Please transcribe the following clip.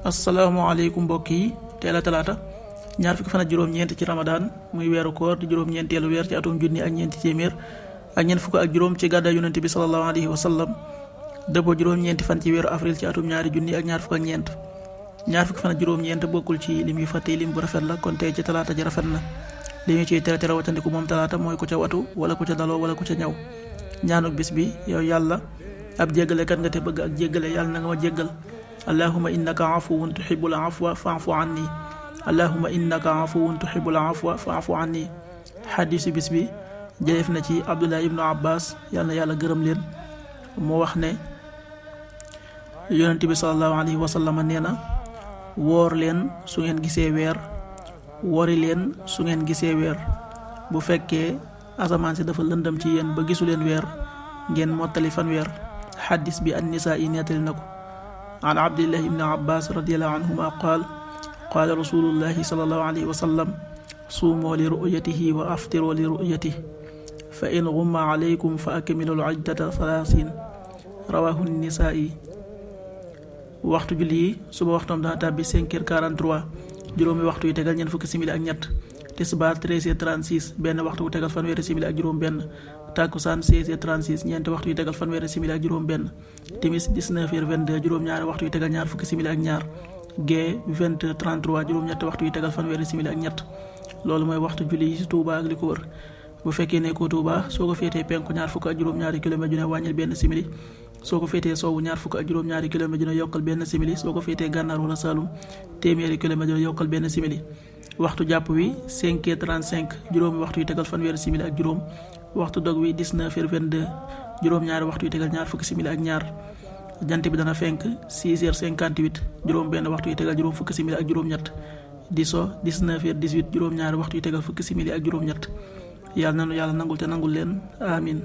asalaamaaleykum mbokk yi teel a talaata ñaar fukki fan ak juróom-ñeent ci ramadaan muy weeru koor di juróom-ñeenteelu weer ci atum junni ak ñeenti téeméer ak ñeent fukk ak juróom ci gàddaay yonent bi sallallahu alayhi wa sallam dëppoo juróom-ñeenti fan ci weeru avril ci atum ñaari junni ak ñaar fukk ak ñeent ñaar fukki fan ak juróom-ñeent bokkul ci lim yu fàtte lim bu rafet la kon tey ci talaata ji rafet na li ñu ciy tere watandiku moom talaata mooy ku ca watu wala ku ca daloo wala ku ca ñaw ñaanuk bis bi yow yàlla ab jéggalekat nga te bëgg ak jéggale yàlla na nga ma jéggal allahuma innaka afuwun tuhibbul afwa fa'fu anni allahuma innaka afuwun tuhibbul afwa fa'fu anni xadiisu bis bi jëleef na ci abdullah ibnu abbas yàlla na yàlla gërëm leen moo wax ne yonent bi sallallahu alayhi wa sallam nee na woor leen su ngeen gisee weer wori leen su ngeen gisee weer bu fekkee asamaan si dafa lëndëm ci yéen ba gisu leen weer ngeen mottali fanweer xadis bi an-nisaa yi nettali na ko an abdillahi ibni abbas radiallahu anhuma qaala rasulullahi sallallahu alayhi wa sallam suumoo li ru'yatihi wa aftiroo li ru'yatihi fa in gumma alaykum fa akmilu al-iddata 30 rawahu an-nisaa waxtu julli yi suba waxtoom dana tàbbi 5h43 juróomi waxtu yu tegal ñeent fukki simili ak ñett tisbaar 13h36 benn waxtu wu tegal fanweeri simili ak juróom benn takkusaan 16h36 ñeenti waxtu yu tegal fanweeri simili ak juróom benn timis 19h22 juróom-ñaari waxtu yu tegal ñaar fukki simili ak ñaar gee 20h33 juróom-ñetti waxtu yu tegal fanweeri simili ak ñett loolu mooy waxtu julli yi ci Touba ak li ko wër bu fekkee nekkoo Touba soo ko féetee penku ñaar fukk ak juróom-ñaari kilomètre ju ne wàññil benn simili soo ko féetee sowwu ñaar fukk ak juróom-ñaari kilomètre ju ne yokkal benn simili soo ko féetee gànnaar wala Saalum téeméeri kilomètre ju ne yokkal benn simili waxtu jàpp wi 5h35 juróomi waxtu yu tegal fanweeri simili ak juróom waxtu dog wi 19h22 juróom-ñaari waxtu yu tegal ñaar fukki simili ak ñaar jant bi dana fenk 6h58 juróom benn waxtu yu tegal juróom fukki simili ak juróom-ñett di so 19h18 juróom-ñaari waxtu yu tegal fukki simili ak juróom-ñett yàlla nanu yàlla nangul te nangul leen amin